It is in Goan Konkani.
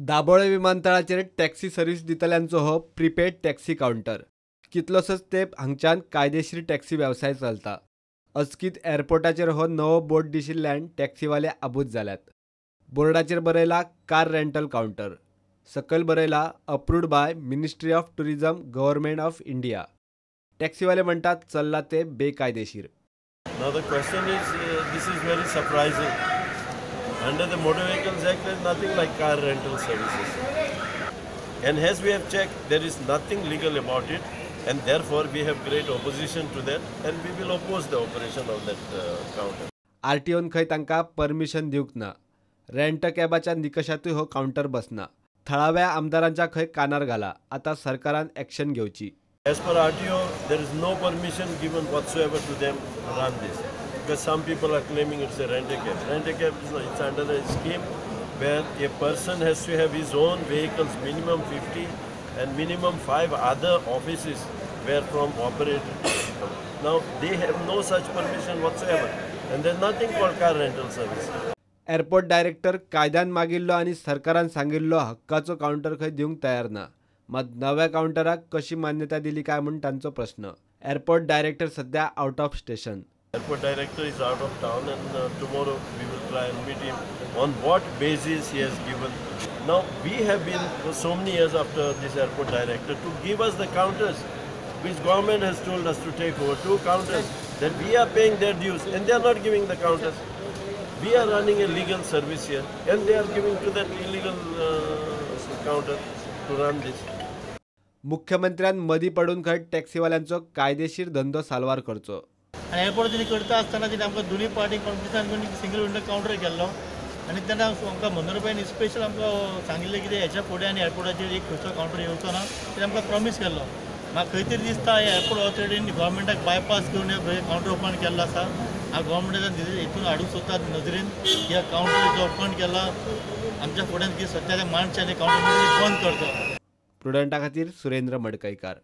दाबोळे विमानतळाचेर टॅक्सी सर्वीस दितल्यांचो हो प्रिपेड टॅक्सी कावंटर. कितलोसोच तेंप हांगच्यान कायदेशीर टॅक्सी वेवसाय चलता. अचकीत एअरपोर्टाचेर हो नवो बोर्ड दिशिल्ल्यान टॅक्सीवाले आबूज जाल्यात. बोर्डाचेर बरयला कार रेंटल कावंटर, सकयल बरयला approved by ministry of tourism government of India. टॅक्सीवाले म्हणटात चल्ला ते बेकायदेशीर. Now the question is, this is very surprising. Under the Motor Vehicles Act, there is nothing like car rental services. And as we have checked, there is nothing legal about it, and therefore we have great opposition to that, and we will oppose the operation of that counter. RTOन खंय तांकां परमिशन दिवंक ना. रेंट कॅबाच्या निकशातूय हो कावंटर बसना. थळाव्या आमदारांच्या खंय कानार घाला. आतां सरकारान एक्शन घेवची. As per RTO, there is no permission given whatsoever to them to run this. Because some people are claiming it's a rent-a-cab. Rent-a-cab is not, it's under a scheme where a person has to have his own vehicles, minimum 50 and minimum 5 other offices where from operate. Now they have no such permission whatsoever, and there's nothing called car rental service. Airport director कायद्यान मागिल्लो आनी सरकारान सांगिल्लो हक्काचो कावंटर खंय दिवंक तयार ना. मात नव्या कावंटराक कशी मान्यता दिली काय म्हूण तांचो प्रश्न. एअरपोर्ट डायरेक्टर सध्या out of station. Airport director is out of town, and tomorrow we will try and meet him on what basis he has given. Now we have been for so many years after this airport director to give us the counters which government has told us to take over, 2 counters that we are paying their dues and they are not giving the counters. We are running a legal service here and they are giving to that illegal counter to run this. मुख्यमंत्र्यान मदीं पडून खंय टॅक्सीवाल्यांचो कायदेशीर धंदो साल्वार करचो. आनी एअरपोर्ट तेणी करता आसतना तेणी आमकां दोनूय पार्टीक कॉम्पिटिशन करून सिंगल विंडो कावंटर केल्लो आनी तेन्ना आमकां मनोहर भाईन स्पेशल आमकां सांगिल्लें कितें हेच्या फुडें आनी एअरपोर्टाचेर एक खंयचो कावंटर येवचो ना, तेणी आमकां प्रॉमीस केल्लो. म्हाका खंय तरी दिसता हे एअरपोर्ट ऑथॉरिटीन गव्हर्मेंटाक बायपास करून हे कावंटर ओपन केल्लो आसा. हांव गव्हर्मेंटान हितून हाडूंक सोदता नजरेन की ह्या कावंटर जो ओपन केला आमच्या फुड्यान की सद्या ते माणचे आनी कावंटर बंद करचो. प्रुडंटा खातीर सुरेंद्र मडकयकार.